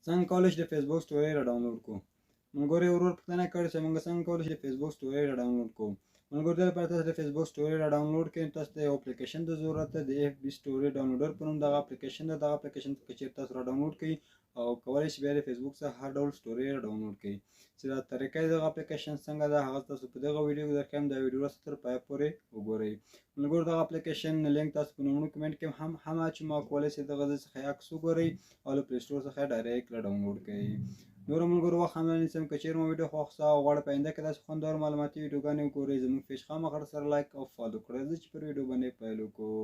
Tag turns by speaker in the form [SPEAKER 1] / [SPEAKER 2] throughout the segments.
[SPEAKER 1] څنګه کولی شو د فیسبوک سټوري را ډاونلوډ کړو؟ ملګرو ورور پوښتنه کړې چې موږ څنګه کولی شو د فیسبوک سټوري را ډاونلوډ کړو. ملګرو، دې لپاره تاسو د فیسبوک سټوري را ډاونلوډ کړئ، تاسو ته یو اپلیکیشن ته ضرورت ده، د اف بي سټوري ډاونلوډر په نوم دغه اپلیکیشن ده. دغه اپلیکیشن که چېرې تاسو را ډاونلوډ کړئ او کولی شئ بیا د فیسبوک څخه هر ډول سټوري را ډاونلوډ کړئ. چې دا طریقه یې دغه اپلیکیشن څنګه ده، هغه تاسو په دغه ویډیو کې درښیم. دا ویډیو تاسو تر پایه پورې وګورئ. ملګرو، دغه اپلیکیشن لینک تاسو په نومونو کمنټ کې هم اچوم او کولی شئ دغه ځای څخه عکس وګورئ او له پلی سټور څخه ډایرکټ را ډاونلوډ کړئ. نور ملګرو، وخت هم نه نیسم. که چېرې مو ویډیو خوښ سوه او غواړئ په آینده کې داسې خوندور معلوماتي ویډیوګانې وګورئ، زموږ پیج خامخا سره لایک او فالو کړئ. زه چې پر ویډیو باندې پیل وکړو.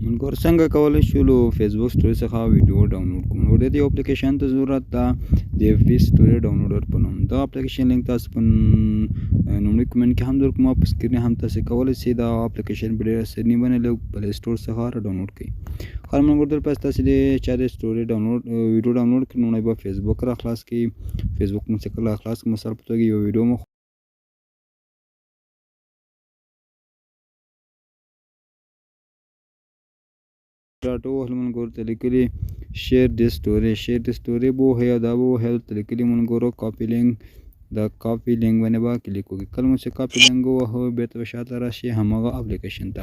[SPEAKER 1] ملګرو، څنګه کولی شو له فیسبوک سټوري څخه ویډیو ډاونلوډ کړو؟ ملګرو، د دې اپلیکیشن ته ضرورت ده، د اف بي سټوري ډاونلوډر په نوم. دا اپلیکیشن لینک تاسو په لومړي کمنټ کې هم درکوم، په سکرین هم تاسو کولی شئ دا اپلیکیشن په ډېره اساني باندې له پلی سټور څخه را ډاونلوډ کړئ. خیر ملګرو، دلته تاسو د چا د سټوري ډاونلوډ ویډیو ډاونلوډ کړئ، لومړی به فیسبوک را خلاص کړئ. فیسبوک مو چې کله خلاص کړئ، مثال په توګه یو ویډیو مو ډاټ ووهل، ملګرو ته لیکلي شیر د سټوري، شیر د سټوري به ووهئ او دا به ووهئ. دلته لیکلي ملګرو کاپي لینک، دا کاپي لینک باندې به کلیک وکړئ. کله مو چې کاپي لینک ووهو، بیرته به شاته راشي هماغه اپلیکیشن ته.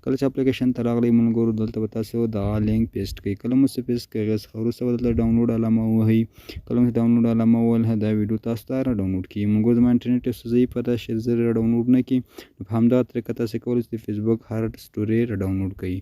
[SPEAKER 1] کله چې اپلیکیشن ته راغلی ملګرو، دلته به تاسو دا لینک پیسټ کړئ. کله مو چې پیسټ کړئ، هغې څخه وروسته به دلته ډاونلوډ علامه ووهئ. کله مو چې ډاونلوډ علامه ووهله، دا ویډیو تاسو ته را ډاونلوډ کړي. ملګرو، زما انټرنیټ یو څه ضعیفه ده، شاید زر را ډاونلوډ نه کړي. نو په همدغه طریقه تاسو کولی شئ د فیسبوک هر سټوري را ډاونلوډ کړئ.